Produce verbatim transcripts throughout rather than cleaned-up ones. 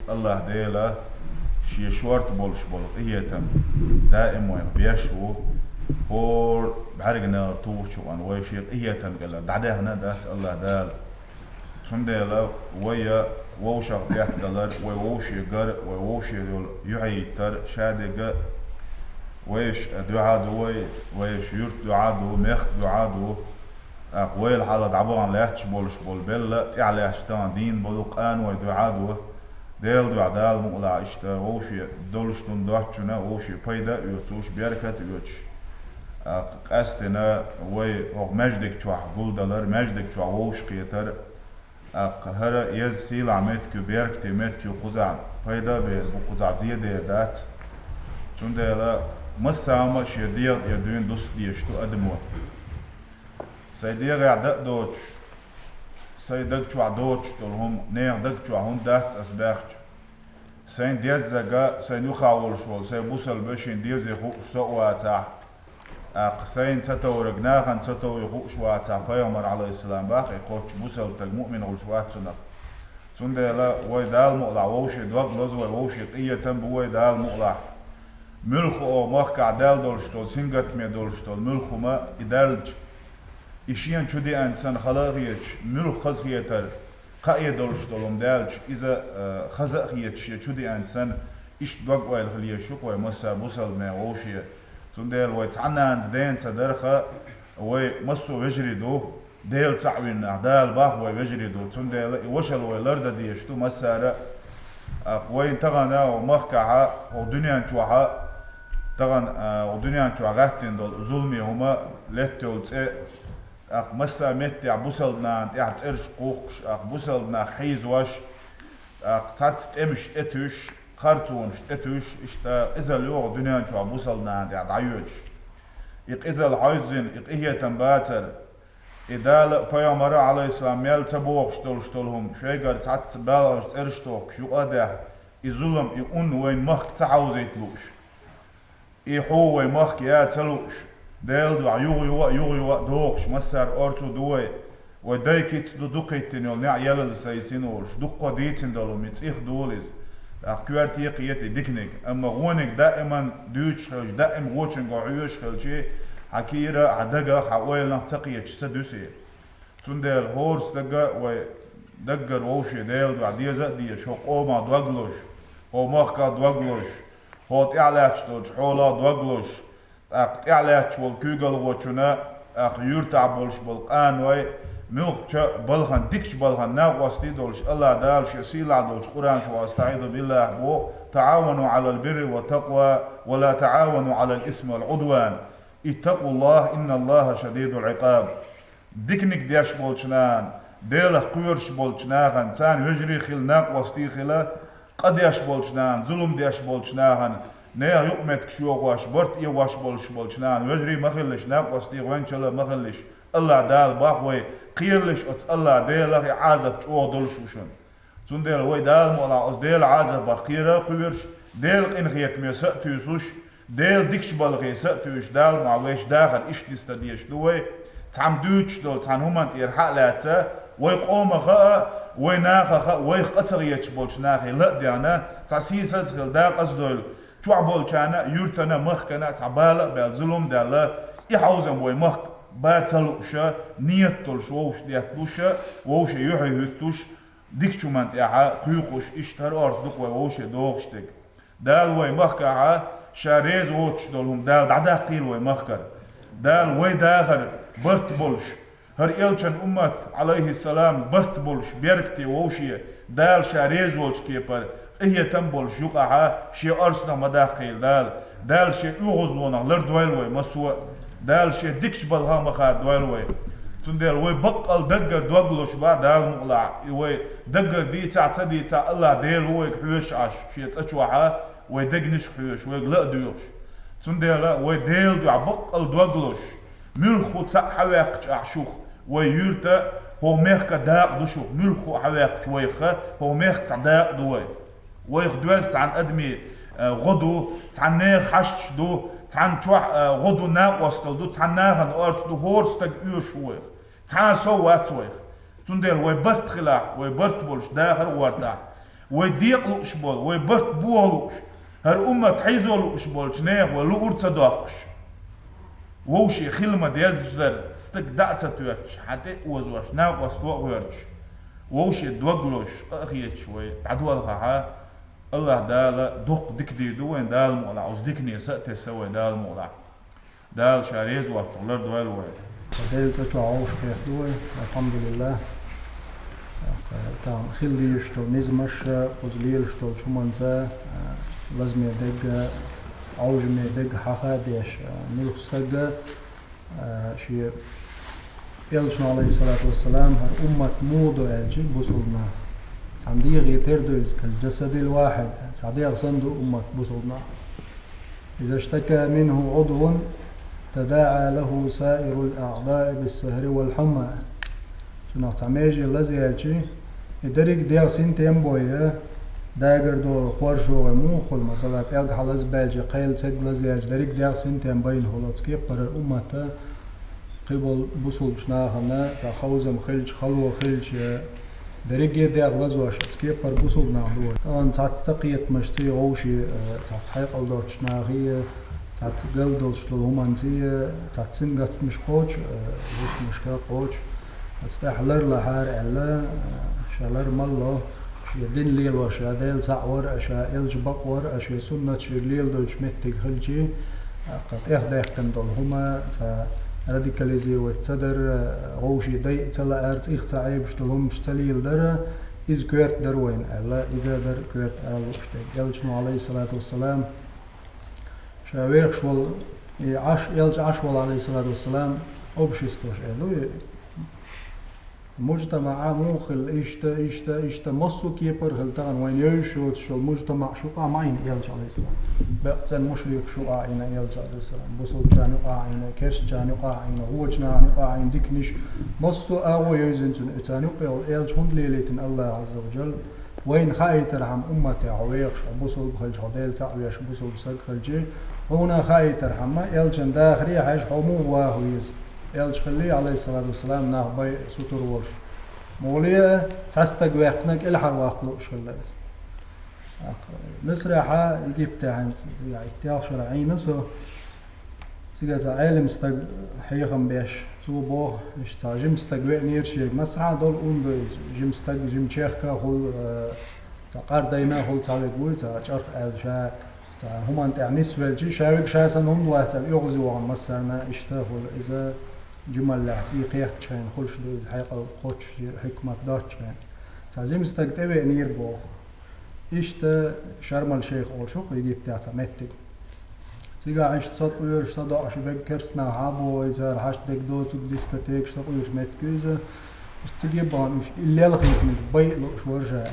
АллахӀ Дела шен шорта болуш болу къинхетам даим вайх беш ву, хӀора бӀаьрганегӀар тухучу къан вай шен къинхетам кӀелара дӀадаьхна дац АллахӀ Дала. Цундела вай вовшах бехк далар, вай вовше гар, вай вовше йолу юьхье йиттар, шадерг а вайша дуьхьа ду вай, вайша юьрта дуьхьа ду, мехка дуьхьа ду. ТӀаккха вайла хьала дӀабахана лаьтташ болуш болу белла, тӀаьхьа лаьтташ тахана дийна болу къана вай дуьхьа ду. Делан дуьхьа Дала мукъалахь иштта вовше долуш дуьнен доцчунна вовше пайда а оьцуш, беркат а оьцуш. ТӀаккха къаьстина вай хӀокху маьждиг чохь гулдалар, маьждиг чохь вовшахкхетар. ТӀаккха хӀара еза сийлахь меттиг ю, беркате меттиг ю, кхузахь пайда а бер бу, кхузахь зен дер дац. Цундела массарна а шен дегӀа тӀера дуьйна дуста дезаш ду адамо. Сайн дегӀехь дан а доцуш, сайн даг чохь доцуш долу хӀума, нехан даг чохь хӀума дац ас баьхча. Сайн деззарг а, сайн юххе волуш волу сайн бусалба шен дезе хууш со а вацахь, тӀаккха сайна ца товраг нахана ца товре хууш вацахь, пайхамар, Ӏалайхиссалам, бах и кхоччуш бусалба стаг муъмин гӀуш вац цунах. Цундела вай Дала мукъалахь вовше дог лозу, вай вовше къинхетам бу вай Дала мукъалахь. Муьлхха оха махкахь даьлла долуш долу, сингаттаме долуш долу муьлхха хӀума и даьллача, и шена чу деанча санна хала а хеташ, муьлхха хазахетар, кхаъ е долуш долу хӀума даьлча, иза, э, хаза а хеташ, шен чу деанча санна, иштта дог-ойла хила езаш ю-кх вай массара бусалба нехан вовше. Цундела вай цхьаннанца дена ца дарх, вай массо а вежарий ду, Дела цхьаъ вина нах, Дала бах вай вежарий ду. Цундела и вашалла вай лардан дезаш ду массара а. ТӀаккха вайна тахана хӀокху махкахь а, хӀокху дуьнен чохь а, тахана, а, хӀокху дуьнен чохь гӀаттийна долу зуламе хӀума, летта йолу цӀе, тӀаккха массо а меттехь бусалба нахана тӀехь цӀераш кхухкуш, тӀаккха бусалба нах хьийзош, тӀаккха цхьацца тӀемаш тӀетуьйсуш, харцонаш тӀетуьйсуш, иштта къизалла йогӀу дуьнен чохь бусалба нахана тӀехь дӀайоьдуш. И къизалла хьовзийна, и къинхетам бацар, и Дала а, пайхамар а, Ӏалайхиссалам, мел ца бохуш долуш долу хӀума, шайгара цхьацца баланаш цӀераш тохкуш юкъа а даьхна, и зулам, и ун вайна махка ца хьовзийта лууш. И хьо вай махка я ца лууш, Делан дуьхьа юха-юха а, юха-юха а дохуш, массара орцо ду вай. Вай дай кица ду дукха хӀиттина йолу неӀ ялалла сайсина волуш, дуккха дийцина долу ми цӀих долу иза. ТӀаккха коьрте кхета и диканиг, амма вониг даиман дуьйцуш хилча, даим вочуьнга хьоьжуш хилча, хьан кийра, хьан дагах, хьан ойланах ца кхеташ, ца дуьсий. Цундела хӀора стага вай даггара вовше Делан дуьхьа деза а дезаш, хӀокху къомах дог лозуш, хӀокху махках дог лозуш, хӀокху тӀаьхьа лаьтташ долчу хьолах дог лозуш, тӀаккха тӀаьхьа лаьтташ волу куьйгалхочунна, тӀаккха юьртахь болуш болу къаной, муьлххачу балхана, дикачу балхана накъостий долуш, АллахӀ Дала шен сийлахь долчу Къуръан чу: «АстаӀизу биллахӀ», боху: «ТаӀавану Ӏалал бирри ва такъва, ва ла таӀавану Ӏалал исми вал Ӏудван. ИттакъуллахӀ, инналлахӀа шадидул Ӏикъаб». Диканиг деш болчу нахана, Делах кхоьруш болчу нахана, царна вежарий хила, накъостий хила, къа деш болчу нахана, зулам деш болчу нахана, нехан юкъаметтигаш йохош, барт эгӀош болуш болчу нахана вежарий ма хилалаш, накъостий гӀоьнчалла ма хилалаш, АллахӀ Дала бах вай, кхералаш оцу АллахӀ Делах, и Ӏазап чӀогӀа долуш ву шуна. Цундела вай Дала мукъалахь оцу Делан Ӏазапах кхера а кхоьруш, Делан къинхетаме са а туьйсуш, Делан дикачу балхе са а туьйсуш, Дала мукъалахь вайша дахар иштта диста дезаш ду вай. Цхьамма дуьйцуш долу цхьана хӀуманна тӀера хьа а лаьцна, вай къомах а, вай нахах а, вайх къа ца хеташ болчу нахе ла а дехна, цхьа сийсаз а хила, дакъа а дойла, чохь болчарна а, юьртана а, махкана а цхьа бала а баьлла, зулам а даьлла, и хьовзам вай махка бан ца лууша, ният долуш вовшах детталуша, вовше юьхье хӀуьттуш, дикачу хӀуманна тӀехьа кхуьйкхуш, иштта хӀара орца ду-кх вай вовше догӀуш дерг. Дала вай махкахьа Ша реза воцуш долу хӀума Дала дӀадаккхийла вай махкара. Дала вай дахар барт болуш, хӀара элчан уммат, Ӏалайхиссалам, барт болуш, беркате вовше, Дала Ша реза волчу кепара къинхетам болуш юкъахьа Шен орцанах ма даккхийла Дала. Дала Шен оьгӀазлонах лардойла вай массо а. Дала Шен дикачу балхах ма хададойла вай. Цундела вай баккъал даггара дог лозуш бан Дала мукъалахь, и вай даггара дийцахь а, ца дийцахь а, АллахӀ Дела ву вайга хьоьжуш Ӏаш, Шен цӀа чохьа вай дегнашка хьоьжуш, вайга ла а доьхуш. Цундела вай Делан дуьхьа баккъал дог лозуш, муьлхха цхьаъ хьаваьккхича ахь шух, вай юьрта, хӀокху мехка дакъа ду шух, муьлхха хьаваьккхича вайх, хӀокху мехка цхьа дакъа ду вай. Вайх доьзна цхьана адамийн, э, гӀо ду, цхьана нехан хьашташ ду, цхьана чохь, э, гӀо ду, накъосталла ду, цхьана нахана орца ду, хӀора стаг оьшу вайх. Цхьа а сов вац вайх. Цундела вай барт хилахь, вай барт болуш дахар а гӀортахь, Вай декъа лууш болу, вай барт бохо лууш, хӀара уммат хьийзо лууш болчу нехан вай луур ца доккхуш. Вовше хила ма деззара, стаг дӀа а ца тоьттуш, хьан тӀе а озош, накъост а гӀоьртуш. Вовше дог лозуш, къа а хеташ вай дӀадолхахьа, Аллах Дала дуккха дика дийр ду вайн Дала мукъалахь, оцу дикане са а тесса вай Дала мукъалахь. Дала Ша реза воцчух лардойла вай. Делан цӀа чохь вовшах хетта ду вай, алхьамдулиллах. Тахана хила дезаш долу низамаш, кхуза лелаш долчу хӀуманца, лазаме дегга, Ӏовжаме дегга хьаха а деш, муьлхха стага, шен Элчано, алейхиссалату вассалам, хӀара уммат муха ду аьлча, бусулба нах. Цхьана дегӀе тера ду иза, кал-джасадил вахьид, цхьа дегӀ санна ду уммат бусулба нах. إذا اشتكى منه عضو تداعى له سائر الأعضاء بالسهر والحمى. Цунах цхьа меже лазаелчи, и дерриг дегӀ синтем бой, дагар долу хоршо гӀой муха хуьлу, масала, пӀелг хьалазбаьлча, кхел цегг лазаелча, дерриг дегӀ синтем байна хуьлу оцу кепара уммата, кхиболу бусулбачу нахана цхьа ховзам хилча, хало хилча, дерриге дегӀ лазош оцу кепара бусулба нах ду. Тахана цхьацца ца кхетамашций, вовший, э, цхьацца хьекъал доцучу нахий, цхьацца гал долуш долу хӀуманций, цхьацца сингаттамаш кхочу, э, хӀусамашка кхочу. Оцу тӀехь лар лахьара аьлла, э, ша лар малло. Шен дин лелош, ша Дела цхьаъ вара, ша элча бакъ вара, шен суннат шега леладойтуш меттиг хилчи, тӀехдаьккхина долу хӀума, цхьа радикализировать ца дар, вовший дайа ца лаар, цӀих ца Ӏебаш долу хӀумаш ца леладар, иза коьрта дара вайна аьлла, иза дара коьрта ала лууш дерг. Элчано, алейхиссалату вассалам, ша вехаш волу, и Ӏаш, элча Ӏаш волу, алейхиссалату вассалам, обществош аьлла, Мужтамаъ муха хилла иштта, иштта, иштта, массо а кепара хилла тахана вайна евзаш йоцуш йолу мужтамаъ шу къа ма Ӏийна элча, алейхиссалам. Бекъ цӀена мушрик шу къа Ӏийна элча, алейхиссалам. Бусулбачарна юкъа Ӏийна, керстачарна юкъа Ӏийна, гӀочу нахана юкъа Ӏийна, диканиш, массо а агӀо евзина цунна, и царна юкъа йолу элча хӀунда лелийтина Аллах Азза ва Джалла? Вайна хаийтархьама умматехь хьо вехаш, хьо бусулба хилча, хьо Дела цхьаъ веш, бусулба саг хилчи, хьуна хаийтархьама, элчан дахаре хьаьжа хьо муха ваха веза? Элча хиллий, алейхиссалату вассалам, нах байа сутур волуш. Муха ле а, цхьа стаг ваьккхина кӀелхьарваккха лууш хилла иза. ТӀаккха Мисрехьа, Египтехьа, я иттех шара Ӏийна со, цига цхьа Ӏелам стаг хьехам беш, цо боху, иштта цхьа жима стаг веанера шега, массахьа долу ун ду иза, жима стаг, жима чехка а хуьлу, э, цхьа къардайна а хуьлу, цхьа вег вуй, цхьа чӀарх аьлла ша, цхьа хӀуманна тӀехь нисвелчи, ша вег ша санна хӀунда вац аьлла, оьгӀазе вахана массарна иштта а хуьлу иза, жималлехь цӀий кхехкачу хенахь хуьлуш ду иза, хьекъал кхоччуш, хьикмат доцчу хенахь. Цхьа жима стаг тӀевеанера боху. Иштта Шармал-Шейх олуш ву-кх Египтехь цхьа меттиг. Цигахь иштта сатуьйраш, садоӀуш берг керстанахь хьан а боху, цара хьашт дерг доцург дискотекаш сатуьйраш меттиг ю иза. Иштта цига а бахана уьш и лелхийтина уьш байа лууш вара ша.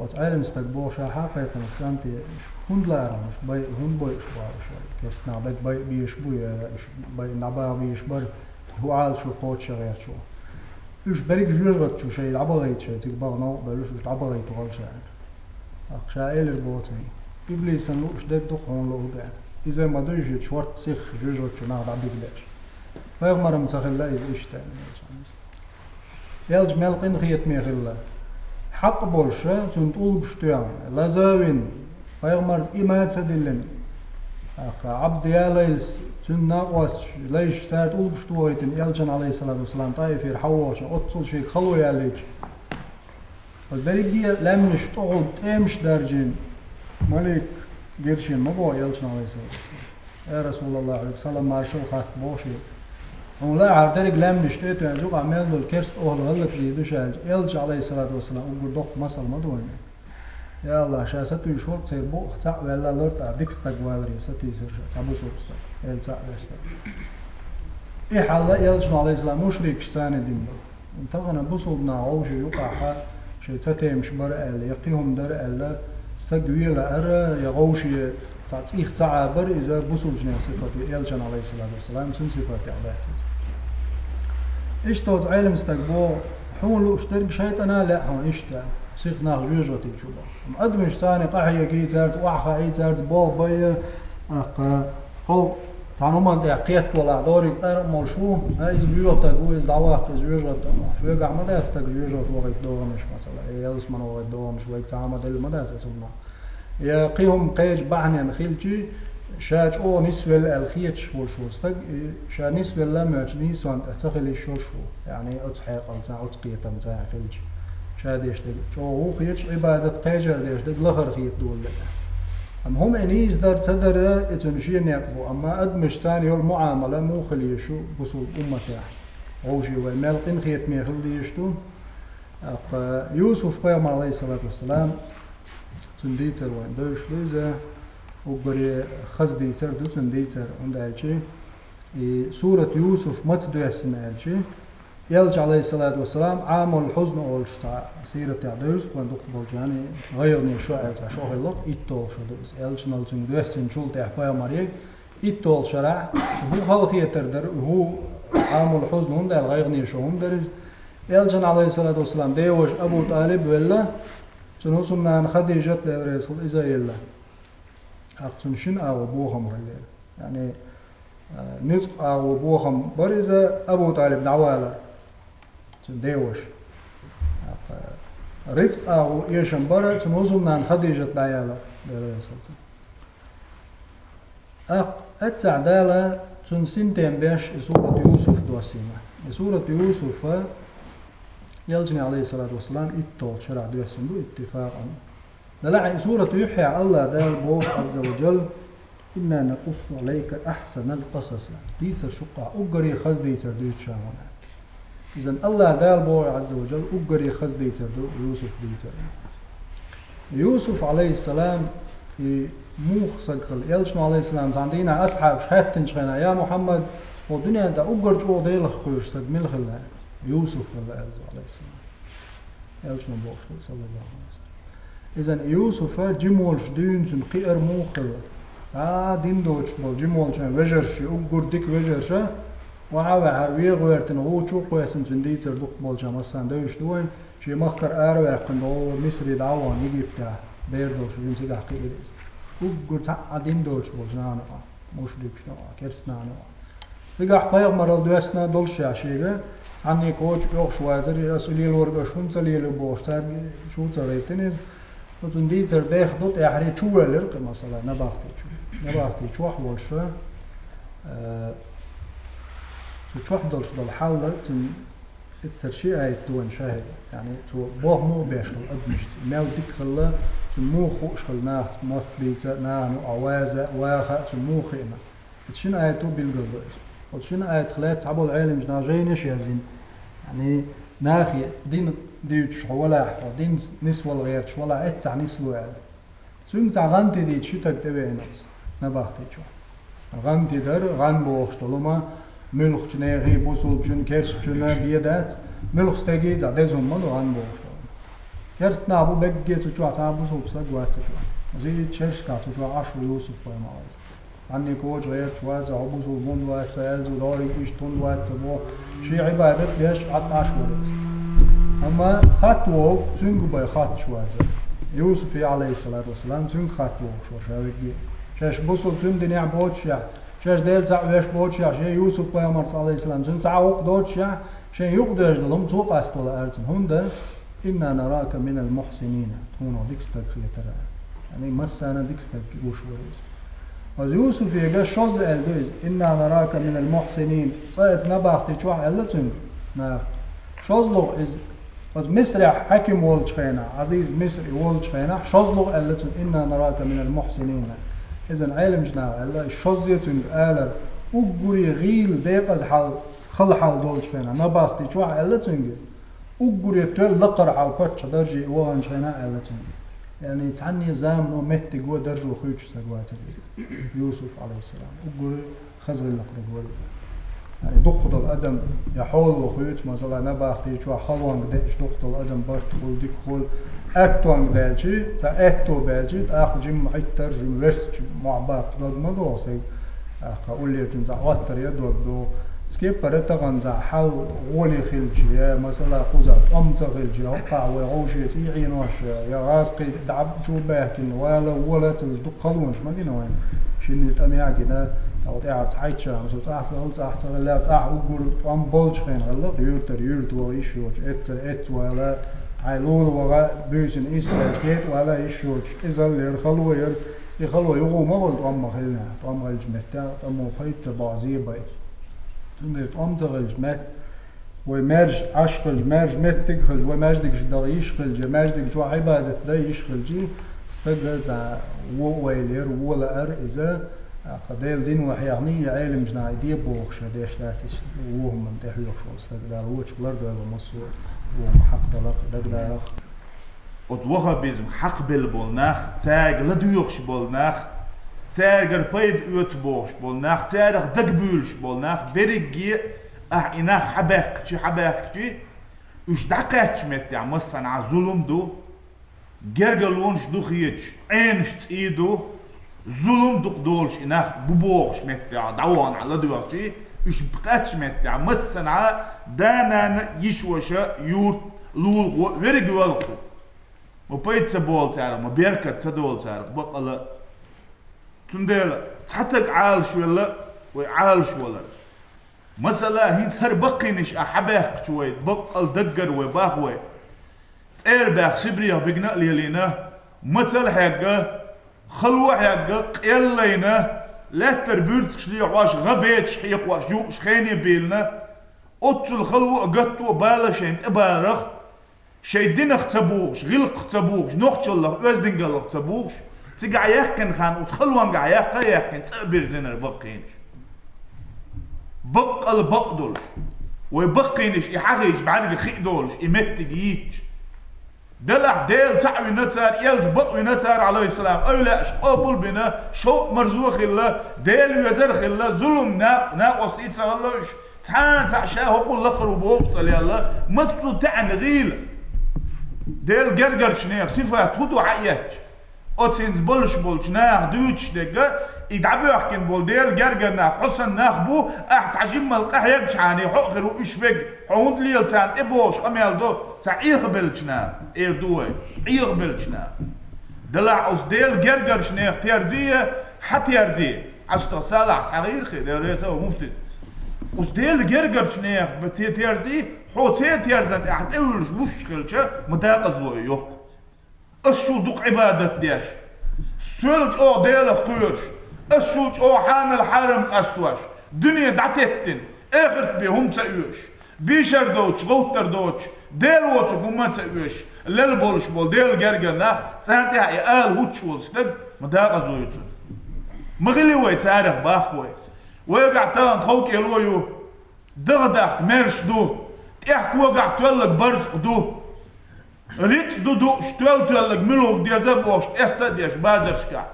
Оцу Ӏелам стаг боху ша хьан кхайкхина, кӀанте, уьш хӀунда лаара хьуна уьш байа, хӀунда бойуш бара уьш? Керстанахь берг байа безаш бу, я уьш байа дӀабаха безаш бара, хӀу Ӏалашо кхочуш гӀерташ ву. Уьш берриг жоьжахати чу шайн дӀабахийта, шайн цига баха новкъа бевллаш, уьш дӀабахийта вала ша аьлла. ТӀаккха ша элира боху цуьнга: «Иблисан лууш дерг ду-кх хьуна луург», – аьлла. Иза ма дуй шуьца, шортта сиха жоьжахати чу нах дӀабигалеш. Пайхамаран ца хилла иза иштта аьлла. Элча мел къинхетаме хилла. Хьакъ болуш, цунна тӀулгаш тоьхна, лаза а вина, пайхамарца иман а ца диллина, тӀаккха Ӏабдиялайлас, цуьнан накъосташ, лайш цара тӀулгаш тохийтина, элчан, алейхиссалату вассалам, ТӀаифера хьавогӀучу, оццул шега хало яьллича, оцу дерриге а лаьмнаш тӀехула тӀемаш даржийна, малик гира шена ма боху элчан, алейхиссалату вассалам. «Я Расулаллах, хьоьга салам маршалла хатта», – боху шега. «Хьуна лаахьара дерриг лаьмнаш тӀе а тоьхна, юкъахь мел долу керста охӀла хӀаллакдийр ду ша», – аьлча, элча, алейхиссалату вассалам, уггар доккха масал ма ду вайна. «Я Аллах, ша сатуьйсуш ву-кх церан бух, цхьаъ ваьлла лар тӀехь дика стаг валаре, сатийсар ша, цхьа бусулба стаг, эла цхьаъ веш стаг». И хьал элчано, алейхиссалам, мушрикаш санна дина ду. Тахана бусулба нах вовшийн юкъахь шайн цатемаш бара аьлла, я кхин хӀума дара аьлла, стаг вен лаара, я вовшийн цхьа цӀих ца Ӏабар, иза бусулбачу нехан сифат ю, элчан, алейхиссалату вассалам, цуьнан сифатех дац иза. Иштта оцу Ӏелам стага боху: «Хьуна лууш дерг шайтӀана а лаьа хьуна иштта, сиха нах жоьжахати чу баха. Амма адамаш царна къахьегий, цаьрца охьахаий, цаьрца болх байа, тӀаккха хьо Цхьана хӀуманна тӀехь кхетта волахь дерриг къера а молуш ву, а, иза жоьжахатаг ву, иза дӀаваккха, иза жоьжахатаг ву. Хьоьгахь ма дац стаг жоьжахатагӀа вахийта догӀанаш, масала, э, ялсамане вахийта догӀанаш, вайга цхьа а ма делла ма дац оцу хӀуманах. Я кхин хӀума кхечу бахьаненна хилча, ша чӀогӀа нисвелла аьлла хеташ волуш волу стаг, и ша нисвелла а моьттуш нийсонна тӀехь ца хила йиш йолуш ву, яъни оцу хьекъалца, оцу кхетамца хилча. Ша деш дерг чӀогӀа ву хеташ, Ӏибадат кхечара деш дерг лахара хета долу дела. Амма хӀума и нийса дар, ца дар, и цуьнан шен некъ бу, амма адамашца йолу муӀамала муха хила езаш ю бусулба умматехь? Вовшийн вай мел къинхетаме хила дезаш ду. ТӀаккха Юсуф-пайхамар, Ӏалайхиссалату вассалам, цуьнан дийцар вайна девзаш ду иза, уггаре хаза дийцар ду цуьнан дийцар, хӀунда аьлча и сурат Юсуф маца доьссина аьлча, Элча, Ӏалайхиссалату вассалам, Ӏамул хьузн олуш цхьа сиратехь девза, кхунна дукхахболчарна гӀайгӀане шо аьлла цхьа шо хилла, итталгӀа шо ду иза. Элчанал цуьнга доьссинчул тӀаьхьа пайхамаре итталгӀа шарахь хӀун халахетар дара, хӀун Ӏамул хьузн хӀунда аьлла, гӀайгӀане шо хӀунда дара иза? Элчан, Ӏалайхиссалату вассалам, деваша Абу ТӀалиб велла, цуьнан хӀусамнана Хадижат, Дела реза хуьлда, иза а елла. ТӀаккха цуьнан шина агӀор бохам хилла. Яъни, а, ницкъ агӀор бохам бара иза Абу ТӀалиб дӀавалар. Цуьнан деваша. ТӀаккха рицкъ агӀор эшам бара цуьнан хӀусамнана Хадижат дӀаялар, Дела реза хуьлда цунна. ТӀаккха эццахь Дала цуьнан синтем беш и сурат Юсуф доссийна. И сурат Юсуфа Элчане, Ӏалайхиссалату вассалам, итталгӀа шарахь доьссина ду иттифакъан. Делахь и сурат юьххьехь АллахӀ Дала боху, Ӏазза ва Джалла: «Инна накъуссу Ӏалайка ахьсанал къасас». Дийцар шуьгахь уггаре хаза дийцар дуьйцу ша хьуна. Иза АллахӀ Дала боху, Ӏазза ва Джалла, уггаре хаза дийцар ду Юсуф дийцар. Юсуф, Ӏалайхиссалам, и муха стаг хилла? Элчано, Ӏалайхиссалам, цхьана дийнахь асхьабаш хаьттинчу хенахь: «Я Мухьаммад, хӀокху дуьнен тӀехь уггар чӀогӀа Делах кхоьруш стаг мила хилла?» Юсуф хилла, аьлла, Ӏалайхиссалам. Элчано бохуш ду, саллаллаху Ӏалайхи ва саллам. Иза Юсуфа жима волуш дуьйна цуьнан кхиар муха хилла? Цхьа а дин доцуш болу жима волчу вежарша, уггар дика вежарша, охьа а ваьхьара, вен гӀоьртина гӀу чу а кхоьссина, цуьнан дийцар дукхахболчарна массарна девзаш ду вайн, шен махкара араваьккхина догӀу Мисаре дӀа а вахана, Египтехь бер долуш вина, цигахь кхиира иза. Уггар цхьа а дин доцуш болчу нахана юкъахь, мушрикашна юкъахь, керста нахана юкъахь. Цигахь пайхамаралла доьссина долуш шега, цхьанне коча оьхуш вацара, и аса лелориг аша хӀунда ца лело бохуш, цаьрга чу ца гӀевттина иза. Оцунна дийцар деха ду, тӀаьхьаре чувоьллира кхин, масала, набахти чу. Набахти чохь волуш, э, цу чохь долуш долу хьал, цуьнан Эццара ши аят ду вайн шахӀид. Яъни, цо бохам муха беш хилла адамашца, мел дика хилла, цунна муха хууш хилла нахаца мотт бийца, нахана юкъахь ваза, ваха а цунна муха хиъна. Эццара шина аято билгал до иза. Оцу шина аятах лаьцна цхьаболу Ӏеламчу наха жайнаш а язйина. Яъни, нахе дин дуьйцуш хьо валахь, хьо дин нисвала гӀерташ валахь, эццахь нисло аьлла. Цуьнга цхьа гӀан тидийта ши стаг тӀевеана оцу набахти чу. ГӀан тидар, гӀан бохуш долу ма, муьлххачу нехан, бусулбачун, керстачун бен дац, муьлхха стеган цхьа деза хӀума ма ду гӀан бохуш долу. Керста нах бу, берриге цу чохь цхьа а бусулба стаг вац цу чохь. Зийчу шершкахь цу чохь Ӏаш ву Юсуп-пайхамар. Цхьанне коча гӀерташ вац, хьо бусулба хӀунда вац ца аьлла, дориг иштта хӀунда вац ца боху, шен Ӏибадат деш, Ӏад Ӏаш вара иза. Амма хатта вогӀу, цуьнга бен хатташ вац. Юсуфе, Ӏалайхиссалату вассалам, цуьнга хатта вогӀуш вара ша вегге. Шаьш бусулба цуьнан динехь боцушехь, шаьш Дела цхьаъ веш боцушехь, шен Юсуп-пайхамарца, Ӏалайхиссалам, цуьнан цхьа а гӀуллакх доцушехь, шен юкъадоьжна долу хӀума цо къастало аьлла цунна. ХӀунда «Инна нарака минал мухьсинин», тхуна хьо дика стаг хетара. Яъни массарна дика стаг гуш вара иза. Оцу Юсуфега шозза аьлла ду иза: «Инна нарака минал мухьсинин». Цкъа оцу набахти чохь аьлла цуьнга наха. ШозлагӀа иза, оцу Мисрехь хьаьким волчу хенахь, Ӏазиз Мисри волчу хенахь, шозлагӀа аьлла цуьнга: «Инна нарака минал мухьсинин». Иза Ӏеламчу наха аьлла, и шозза цуьнга алар, уггаре гӀийла, декъаза хьал, хала хьал долчу хенахь, набахти чохь аьлла цуьнга. Уггаре тоьлла лакхара хьал, коччахь дарже ваханчу хенахь аьлла цуьнга. Яъни, цхьанне замано, меттиго, даржо хуьйцуш стаг вацара иза, Юсуф, Ӏалайхиссалам. Уггаре хаза гӀиллакх дерг вара иза. Яъни, дукхах долу адам я хьоло хуьйцу, масала, набахти чохь халонга деъча, дукхах долу адам барт хуьлу, дика хуьлу, аьттонга даьлча, цхьа аьтто баьлча, тӀаккха жимма хьиттар, жимма версачу мохь баккха дог ма догӀу сайга. ТӀаккха уллерчун цхьа Ӏоттар я дог догӀу. Скеппара таханза хьал гӀоли хилча, я масала кхуза тӀом ца хилча, я хӀокхахь вай гӀовшеца ийгӀенош, я гӀазкхий дӀа чу баьхкина вала, вола ца вуьш дукха халонаш ма гина вайн. Шинна тӀамехь а гина, тӀаккха тӀаьхьа цхьайтта шахьа, со цӀахь ца хилла, цӀахь ца хилла, цӀахь уггар тӀом болчу хенахь хилла, юьртара юьрта ваха йиш йоцуш, эццара эццу вала, хьайн лула ваха, буьйсанна исс ваьлча, кхета вала йиш йоцуш, иза яра, хало яра, и хало юха ма вала тӀом ма хилла, тӀом хилча меттехь, тӀамо пайда ца боху зебай. Цундела тӀом ца хилча, мет-, вай маьрша Ӏаш хилча, маьрша меттиг а хилча, вай маьждигаш даха йиш хилча, маьждиг чохь Ӏибадат дан йиш хилча, стага цхьа вон ойла яр, вон лаар иза, тӀаккха Делан дино хьехна, я Ӏеламчу наха де бохуш, я деш дац, иза вон хӀуманна тӀехьоьхуш волу стаг, Дала вочух лардойла массо а вон хьакъ даларх, дагадарах. Оцу ваххабизм хьакхабелла болу нах, цаьрга ладоьгӀуш болу нах, цаьргара пайда оьцу бохуш болу нах, царах дагабуьйлуш болу нах, берриге а ахь и нах хьабаьккхича, хьабаьккхича, уьш дӀакхаьчча меттехь массанхьа зулам ду, гергарлонаш ду хеташ, Ӏенаш цӀий ду, зулам дукха долуш и нах бу бохуш меттехь дӀавахана хьан ладоьгӀчий, уьш кхаьчча меттехь массанхьа да-нана, йиша-ваша, юрт, лулахо, верриг велха. Ма пайда ца болу царах, ма беркат ца долу царах, баккъала. Цундела цхьа таг Ӏалашвелла, вай Ӏалашвалар. Масала, хӀинца хӀара баккхийнаш а хьабаьккхича вай, баккъала даггара вай бах вай. ЦӀера баьхна Сибрех бигна а лелийна, мацалла хьегна, хало а хьегна, къел а лайна, лаьттара буьртигаш лехьош, гӀа беташ хьекхош, юуш хене а бийлина, оццул хало а, гатто а бала шайна тӀебарах, шайн динах ца бухуш, гӀиллакхах ца бухуш, нохчаллах, оьздангаллах ца бухуш, цигахь яьккхина хан оцу халонгахь яккха а яьккхина, цӀа а бирзинарг баккхийнаш. Баккъала бакъ долуш. Вай баккхийнаш и хьахийча бӀаьрга хи а долуш, и меттиг йийцча. Делахь Дела цхьаъ вина цара, элча бакъ вина цара, Ӏалайхиссалам, эвлаяаш къобал бина, шовкъ-марзо а хилла, Дела везар а хилла, зулам, накъ-, накъост и ца хилла уьш, цхьана цхьаъ ша хӀокхул лакхара ву бохуш ца лелла, массо а таьӀна гӀийла. Делан гергарчу нехан сифат хӀун ду хьаэцча, оцу хӀинца болуш болчу наха дуьйцуш дерг, и дӀабоьхкина болу Делан гергара нах хьо санна нах бу, ахь цхьа жиммал къахьегчхьана, хьо а хир ву уьш верг, хьо хӀунда лела царна тӀе бохуш къамел до, цхьа Ӏехабеллачу наха, эр ду вай, Ӏехабеллачу наха. Делахь оцу Делан гергарчу нехан терзий, хьан терзий? АстагӀ салахь схьагӀийрхи, Дела реза ву муфтис. Уьш Делан гергарчу нехан ба-, те-, терзий, хьо церан терзан тӀехь тӀевуьллуш луш хилча, ма дакъазло йоккху. Ас шул дукха Ӏибадат деш, сол чӀогӀа Делах кхоьруш, ас шул чӀогӀа хьанал хьарам къастош, дуьне дӀатеттина, эхарт бен хӀума ца оьшуш, бийшар доцуш, гӀовттар доцуш, Дела воцург хӀумма а ца оьшуш, лела болуш болу Делан гергара нах, царна тӀехь и ала хӀуттуш волу стаг, ма дакъазло ю цунна. Ма хили вай царах, бах вай. Вайгахь тахана тхов кӀело ю, даха дахка маьрша ду, тӀехь когахь тоьллаг барзкъа ду, рицкъ ду дууш, тоьлла-тоьллаг муьлхарг деза а бохуш, тӀеста а деш базаршкахь.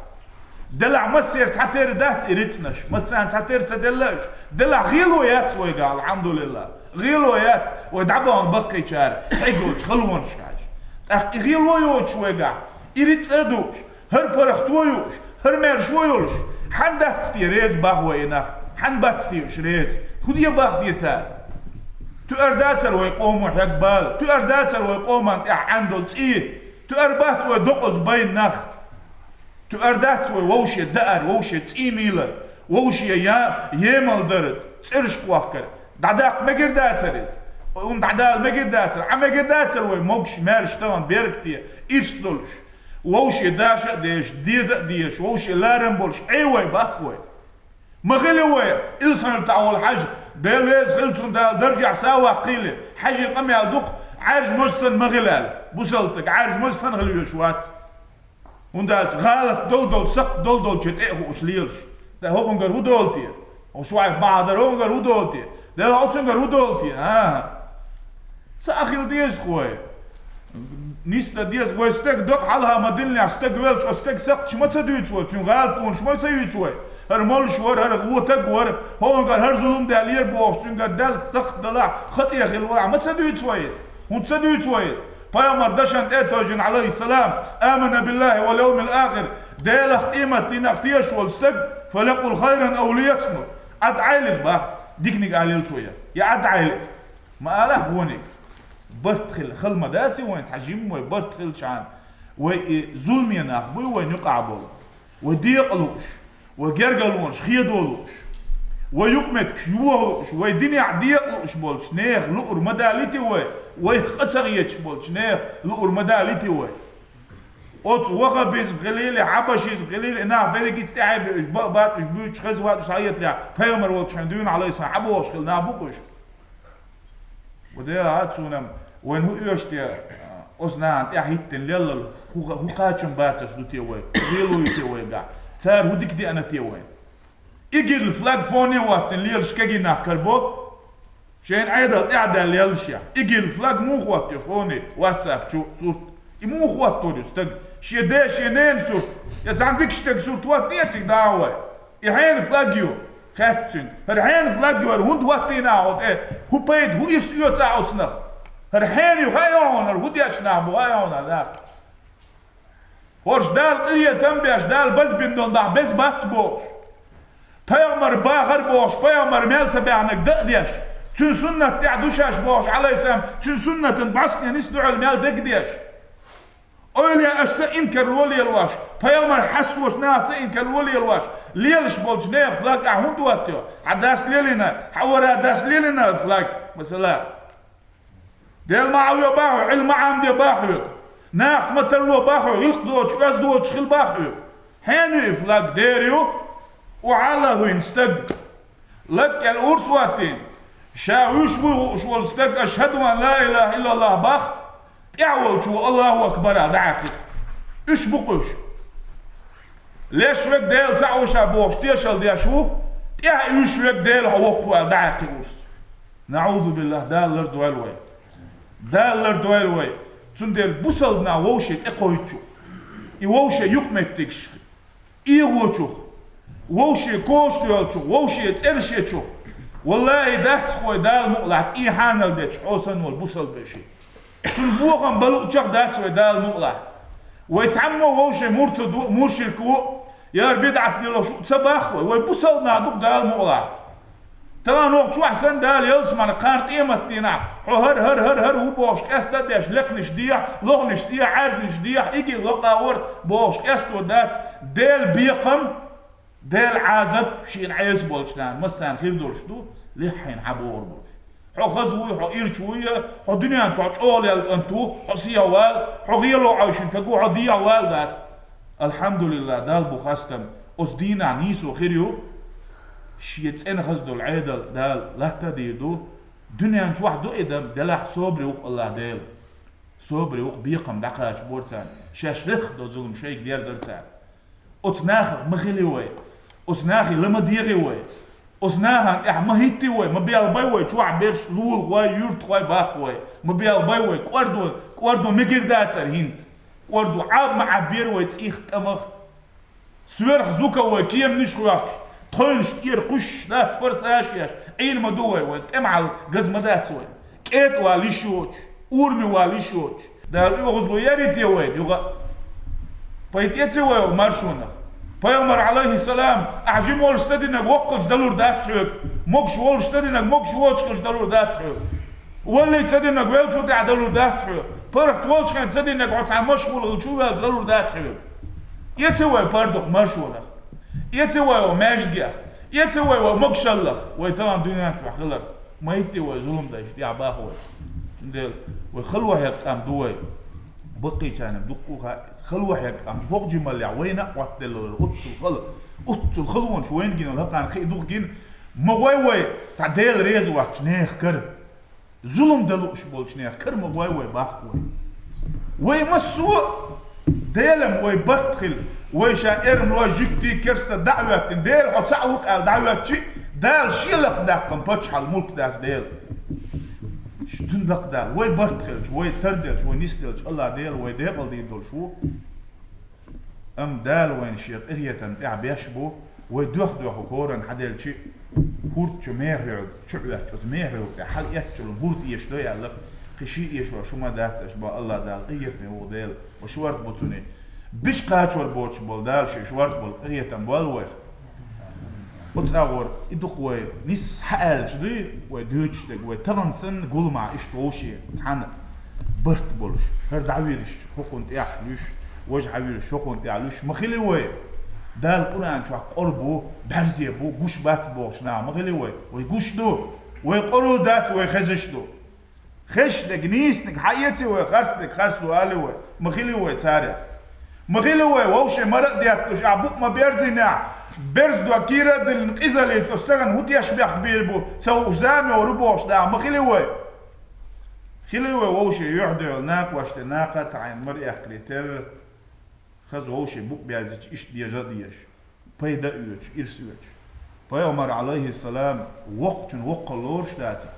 Делахь массеран цхьатерра дац и рицкъанаш, массарна цхьатерра ца делла уьш. Делахь гӀело яц вайгахь, алхьамдулиллахӀ. ГӀело яц вай дӀабахана баккхийчара хьегочу халонаш хьаьжа. ТӀаккха и гӀело йоцуш вайгахь, и рицкъа а дууш, хӀара паргӀато а юуш, хӀара маьршо а йолуш, хьан дац те реза, бах вай, и нах? Хьан бац те уьш реза? ХӀун де бах де цара? Туьар дацара вай къомо хьегбала? Туьар дацара вай къоман тӀехь Ӏаьндолу цӀий? Туьар бац вай докъаза байна нах? Туьар дац вай вовше даар, вовше цӀий мийлар, вовше я-, емал дар, цӀераш кхохкар? ДӀадаккха мегар дацара иза? ХӀума дӀадала мегар дацара? Ӏа мегар дацара вай могуш, маьрша тахана беркате, ирс долуш? Вовше даша а дезаш, деза а дезаш, вовше ларам болуш, Ӏе вай, бах вай. Ма хили вай, Илсхан-Юьртахь волу хьаьжа, Дела реза хила цунна, Дала даржехь са а ваккхийла, хьаьжин къамел дукха, Ӏаьржа моза санна ма хила аьлла. Бусалба стаг Ӏаьржа моза санна хила везаш вац. ХӀунда аьлча гӀалат долу-долу, сакхт долу-долчу тӀе а хууш лелаш. Дай хӀокхунгара хӀун долу те? Хьо шуьхьа бахьа дара, хӀокхунгара хӀун долу те? Делахь оцунгара хӀун долу те? ХӀан-хӀа. Ца а хила деза-кх вай. Нисдан деза вай стаг, дакъа хьалха ма-диллинехь стаг велча, оцу стеган сакхташ ма ца дуьйцу вай, цуьнан гӀалатонаш ма ца юьйцу вай. ХӀара молуш вара, хӀара гӀо таг вара, хӀокхунгара хӀара зулам даьллера бохуш, цуьнгара даьлла сакхт далахь, хатӀе хилла валахь, ма ца дуьйцу вай иза. ХӀунда ца дуьйцу вай иза? Пайхамар дашан тӀе а тевжина, Ӏалайхиссалам: «Амана биллахи вал йовмил ахир». Делах, къематдийнах тешаш волу стаг, «фалякъул хайран ав лиясмут». Ӏад Ӏайла иза, бах. Диканиг алийла цо я, я Ӏа дӀаайла иза. Ма алахь вониг. Барт хила, хала ма дац вайн, цхьа жимма вай барт хилча хьан. Вай и зуламе нах буй вайн юкъахь болу. Вай декъа лууш, вай гергарлонаш хедо лууш, вай юкъаметтигаш йохо лууш, вай динехь декъа лууш болчу нехан луур ма далийти вай, вай къа ца хеташ болчу нехан луур ма далийти вай. Оцу ваххабизм хилийла, хьабашизм хилийла, и нах берригица тӀаьхье беуьш, бакъ бацӀуш, буьйцуш, хеза вацӀуш схьаэцарехь, пайхамар волчу хьайн дуьйна Ӏалайхиссалам хьабохуш хила нах бу-кх уьш. Ва дела, цунам вайн хӀу оьшу те, оцу нахана тӀаьхьа хӀиттина леллал, хӀу, хӀу кхачам бацарш ду те вай, хӀу гӀело ю те вай бехь, цара хӀу дика деана те вайн. ИГИЛ флаг фоне хӀоттина лелаш кегий нах карабо. Шайн Ӏедал тӀаьхьадаьлла лелаш я. ИГИЛ флаг муха хӀоттайо фоне WhatsApp чу сурт? И муха хӀоттор ю стаг? Шен ден, шен ненан сурт? Я цхьана дикачу стеган сурт хӀоттае цига дӀа а вай? И хьенан флаг ю? Хаьттича цуьнга. ХӀара хьенан флаг ю, хӀара хӀунда хӀоттийна ахьа хьо тӀе? ХӀу пайда, хӀу ирс оьцу ахьа оцу нах? ХӀара хьенан ю хаьа хьуна, хӀара хӀу деш нах бу хаьа хьуна нах? ХӀорш Дала къинхетам беш, Дала базбина долу нах беза бац бохуш. Пайхамар бахар бохуш, пайхамар мел ца баьхнарг дан а деш, цуьнан суннат тӀехь ду шаьш бохуш, Ӏалайхиссалам, цуьнан суннатан бӀаьстенан нисдуьхьал мел дегдеш. Ойла я аша ца инкарло лелош, пайхамар хьастош наха ца инкарло лелош, лелаш болчу нехан флаг ахьа хӀунда хӀоттайо? Хьан дас лелийна, хьан вара дас лелийна флаг, масала. Дела ма Ӏа ве бахьа, Ӏилма Ӏамде бахьа хьоьга. Нахаца ма тарло бахьа хьоьга, гӀиллакх доцуш, оьзда доцуш хила бахьа хьоьга. Хьенан ю и флаг? Дера ю, у Ӏала хӀуьйна стаг. Лаг кӀел урс хӀоттийна. Ша вуьш вуй хууш волу стаг, ашхӀаду ан ла илаха иллаллах бах, тӀаьхьа волчо Аллаху акбара дӀахьаькхира. Уьш бу-кх уьш. Леш верг Дела цхьаъ ву ша бохуш тешалла деш ву, тӀаьхьа уьш верг Дела хьо воккхаваьлла дӀахьаькхи урс. НаӀузубиллахӀ, Дала лардойла вай. Дала лардойла вай. Цундела бусалба нах вовшийн тӀекхойчух, и вовшийн юкъаметтигаш эгӀочух, вовшийн кошта йолчух, вовшийн цӀераш ечух, валлахӀи, дац-кх вай Дала мукъалахь цӀий хьанал дечу хьо санна волу бусалба вешин. Цунна бохам бан луучех дац вай Дала мукъалахь. Вай цхьаммо вовшийн муртад ву, муршрик ву, яра бидӀат делош ву ца бах вай. Вай бусалба нах ду-кх Дала мукъалахь. Тахана вокху чохь санна Дала ялсамане, кхана къематдийнахь, хьо хӀара, хӀара, хӀара, хӀара ву бохуш къаста а беш, лекханаш дехьа, лоханаш сехьа, Ӏаьржанаш дехьа, игил лакъа вара бохуш къастор дац, Делан бекхам, Делан Ӏазап шена Ӏеса болчу нахана массарна хир долуш ду, лиххьийна хьан бохур болуш. Хьо хаза вуй, хьо ирча вуй, хьо дуьнен чохь чӀогӀа лелла кӀант ву, хьо сехьа вала, хьо гӀело Ӏовшина таг ву, хьо дехьа вала дац. АлхьамдулиллахӀ, Далла бу хастам, оцу дийнахь нийсо хир ю, шен цӀена хаза долу Ӏедал Дала латта а дийр ду, дуьнен чохь ду и дам, делахь собаре ву-кх Аллах Дела. Собаре ву-кх, бекхам дӀакхачабора царна, шаьш лехха долу зулам шайга дерзара цара. Оцу нахах ма хили вай. Оцу нахе ла ма дегӀи вай. Оцу нахана тӀехь ма хӀитти вай, ма белхбай вай чохь берш лулахой, юьртахой, баккхой. Ма белхбай вай, кӀордо, кӀордо мегар дацара хӀинца. КӀордо Ӏаба ма Ӏаббера вай цӀих тӀамах. Сверхзвуковой кеманаш хӀоьттуш, тхойнаш тӀера кхуьссуш дац, форсаж еш, Ӏийна ма ду вай, вайн тӀемахьал газа ма дац вай. КӀетӀа вала йиш йоцуш, ураме вала йиш йоцуш. Дала оьгӀазло ярий те вайна юха а? Пайда эций вай маршонах? Пайхамар, Ӏалайхиссалам, ахьа жима волуш ца динарг воккхалчу далур дац хьоьга, могуш волуш ца динарг могуш воцуш хилча далур дац хьоьга. Валлий ца динарг веллачул тӀаьхьа далур дац хьоьга. ПаргӀат волчу хенахь ца динарг хьо цхьа машгӀул хилча ваьлча далур дац хьоьга. Эций вай паргӀат маршонах? Эций вай маьждигех? Эций вай могушаллах? Вай тахана дуьнен чохь хиларх ма хӀитти вай зулам дайша тӀехь баха вай. Цундела вай хало хьегна къам ду вай. Баккхийчарна дуккха а хаьа, хало хьегна къам ду. ХӀокху жималлехь вайна а хӀоттаделла оццул хала, оццул халонаш вайна гина, хӀокхарна хи а дукха гина. Ма гӀой вай цхьа Дела реза воцчу нехан кара. Зулам дан лууш болчу нехан кара ма гӀой вай, баккха вай. Вай массо а Делан вай барт хила, вай ша эрмалой, жуьгтий, керста дӀа а хӀоьттина, Дела хьо цхьаъ ву-кх аьлла дӀахӀоьттича, Дала шен лакхадаккхам паччахьалла мулк дац Дела. Цуьнан лакхадала, вай барт хилча, вай тарделча, вай нисделча, Аллах Дела вай декъалдийр долуш ву. Амма Дала вайна шен къинхетам тӀехь беш бу, вай доьх-доьху хӀоранна хьаделчи, хӀурд чу меха йоьлга, чу Ӏоьттича, оцу меха йоьлга тӀе хьала эцначул хӀурд эшадо аьлла, кхин ши эшор шу ма дац аша бан Аллах Дала къинхетаме ву Дела, ва шорта бу цуьнан. Биш кхачор боцуш болу Дала шен шорта болу къинхетам болла вайх. Оцу агӀор и дукха вай нисса хьааьлча дуй, вай дуьйцуш дерг, вай тахана санна гуламахь иштта вовшийн цхьаьна барт болуш, хӀара дӀавирзича, хӀокхунна тӀехь луьйш, важа хьавирзича, хӀокхунна тӀехь луьйш ма хили вай. Дала Къуръан чохь къора бу, бӀаьрзе бу, гуш бац бохуш нах ма хили вай. Вай гуш ду, вай къоро дац, вай хезаш ду. Хезаш дерг нийсаниг хьаэци вай, харц дерг харц ду али вай, ма хили вай царех. Ма хили вай вовшийн мара а детталуш, ахь букъ ма берзийнехь, берза дог кийра а диллина, къизаллица оцу стагана хӀун теш бехк бийр бу, ца хууш зама йогӀур бу бохуш нах ма хили вай. Хили вай вовшийн юьхь-дуьхьал накъош тӀе накха а таӀийна мара эккхаре терра, хаза вовшийн букъ берзича иштта деза а дезаш, пайда а оьцуш, ирс а оьцуш. Пайхамар, Ӏалайхиссалам, воккхачун воккхалла лоруш дацахь,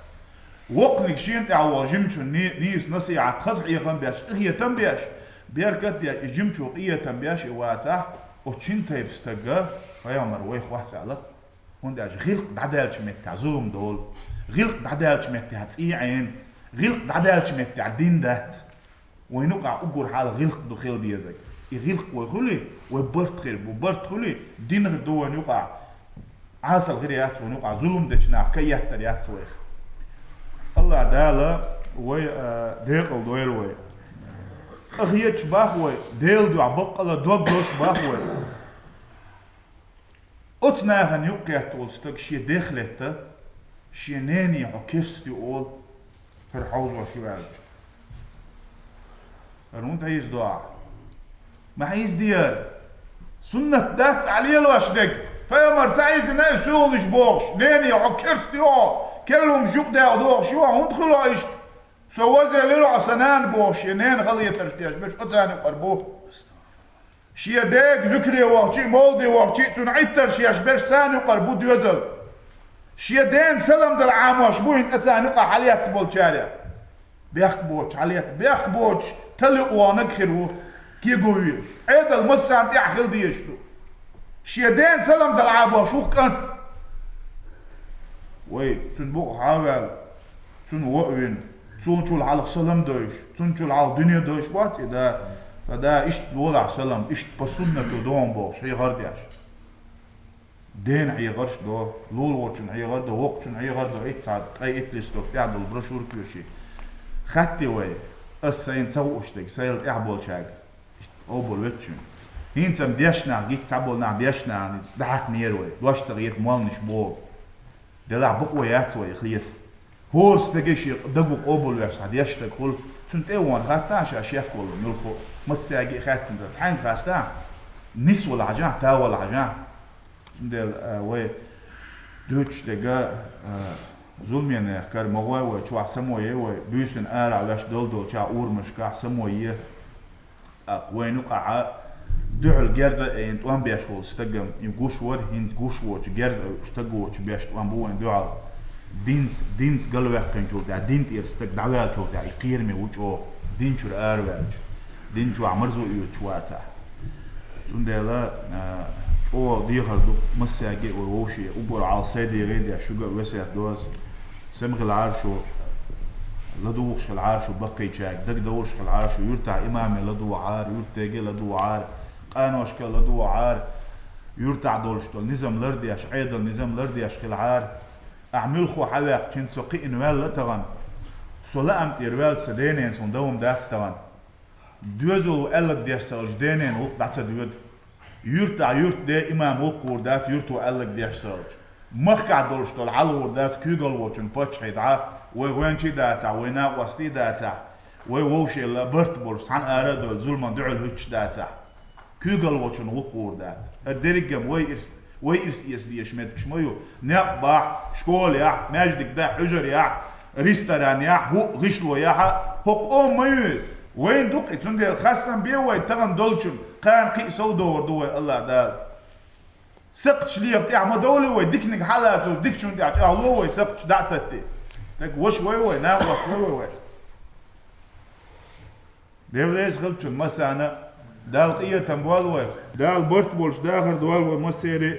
воккханиг шена тӀехь волу жимачун ни-, нийса насихьат, хаза хьехам беш, къинхетам беш, беркат беш, и жимачо къинхетам беш и вацахь, оцу шина тайпа стага пайхамар вайх вац аьлла. ХӀунда аьлча гӀиллакх дӀадаьллачу меттехь зулам долу, гӀиллакх дӀадаьллачу меттехь цӀий Ӏену, гӀиллакх дӀадаьллачу меттехь дин дац. Вайн юкъахь уггар хьалха гӀиллакх ду хила дезарг. И гӀиллакх вай хуьлий, вай барт хир бу, барт хуьлий, дин хир ду вайн юкъахь. Ӏасал хир яц вайн юкъахь, зулам дечу наха каэттар яц вайх. АллахӀ Дала вай, а, декъала дойла вай. Къахеташ бах вай, Делан дуьхьа баккъала дог долуш бах вай. Оцу нахана юккъехь волу стаг шен дех летта, шен нене хьо керста ю олу, хӀара хьовзош ю аьлча. ХӀара хӀунда хьийзадо ахь? Ма хьийзаде хӀара. Суннат дац ахь лелош дерг. Пайхамар ца хьийзина и суьлханаш бохуш, нене хьо керста ю хьо, керла хӀумаш юкъадаьлла дохуш ю хьо, хӀунда хуьлу хьо иштта? Со вазе лело хьо сан нана бохуш, шен ненан халахетарш деш берш оцарна юкъара бу. Шен дега зуькаре вахчий, молде вахчий, цунна Ӏиттарш еш берш царна юкъара бу доьзал. Шен дена салам дала Ӏамош бу хӀинца царна юкъа хьалаетта болчарех. Бехк боцуш хьалаетта, бехк боцуш тала юкъа ваханарг хир ву, кего везаш. Ӏедал массарна тӀехь хила дезаш ду. Шен дена салам дала Ӏамош ву кӀант. Вай, цуьнан букъ хьа а ваьлла, цунна вон а вина, цунна чул хьалха салам дойуш, цунна чул хьалха дуьне дойуш вац и да, сан да, иштта лолахь салам, иштта по суннату догӀун бохуш, хьехар а деш. Дена хьехарш а до, лулахочун хьехар а до, воккхачун хьехар а до, итт цхьа ткъе итт листок тӀехь долу брошюрка йоьший. Хатте вай, ас сайна ца хууш дерг, сайла тӀехь болчаьрга. Къобал веттачуьнга. ХӀинца-м дешна нах, гиц цхьаболу нах дешна нах, дӀахьаькхнера вай, дош ца хеташ молланаш боху. Делахь бакъо яц вай хета. ХӀора стаге шен дагу къобал веш цхьа дешна стаг хуьлу, цунна тӀе а вахана хаттахь ша шек волу муьлхха а, массаьрга а хаьттина ца, цхьаьнга хаттахь, нисвала хьажахь, тавала хьажахь. Цундела, а, вай дуьйцуш дерг, а, зуламех кара ма гӀой вай, чохь само е вай, буьйсанна арахь ваьш долу долчохь урамашкахь само е. ТӀаккха вайна юкъахь дуьхьал герз а айина тӀом беш волу стаг-м, и гуш вара, хӀинца гуш воцуш герз а айъуш стаг воцуш беш тӀом бу вайна дуьхьал. Динца, динца галваьккхинчул тӀаьхьа дин тӀера стаг дӀаваьллачул тӀаьхьа и кхераме ву чӀогӀа, дин чуьра араваьлча, дин чохь марзо оьцуш вацахь. Цундела, а, чӀогӀа дехар ду массаьрга а вара вовшийн, уггар Ӏалашо сайга дегӀе а деш, шуьга а весет до ас. Сема хилахьара шу, ладугӀуш хилахьара шу баккхийчаьрга, дагадовлуш хилахьара шу, юьртахь имаме ладугӀахьара, юьртдеге ладугӀахьара, къаношка ладугӀахьара, юьртахь долуш долу низам лардеш, Ӏедал низам лардеш хилахьара. Ахь муьлхха хьаваьккхича, со кхиъна ваьлла тахана. Со лаам тӀера ваьлла сан денена суна дан хӀума дац тахана. Доьзало аьлларг деш ца хилча, денена гӀуллакх дӀа ца доьду. Юьртахь юьртде имам гӀуллакх гӀур дац, юьрто аьлларг деш ца хилча. Махкахь долуш долу хьал гӀур дац, куьйгалла волчун паччахье дӀа, вай гӀоьнчий дацахь, вай накъостий дацахь, вай вовшийн барт болуш цхьаьна ара а довлу зуламан дуьхьал хӀуьттуш дацахь. Куьйгалла волчун гӀуллакх гӀур дац. ХӀара дерриг-м вай ирс, вай ирс эца дезаш меттигаш ма ю. Некъ бахь, школехь, маьждиг дахь, хьуьжарехь, ресторанехь, хӀуъа гӀишло яхь а, хӀокху къоман ма ю иза. Вайна ду-кх и, цундела хастам бе вай тахана долчун, кхана кхин а сов догӀур ду вай, АллахӀ Дала. Сакхташ леха тӀехь ма довлий вай, диканиг хьалацалц, дикачунна тӀехь чӀагӀло вай, сакхташ дӀа а таттий. Дагахь ваша вай вай, накъост вай вай вай. Дела реза хилчун массарна, Дала къинхетам бойла вай. Дала барт болуш дахар дойла вай массеран.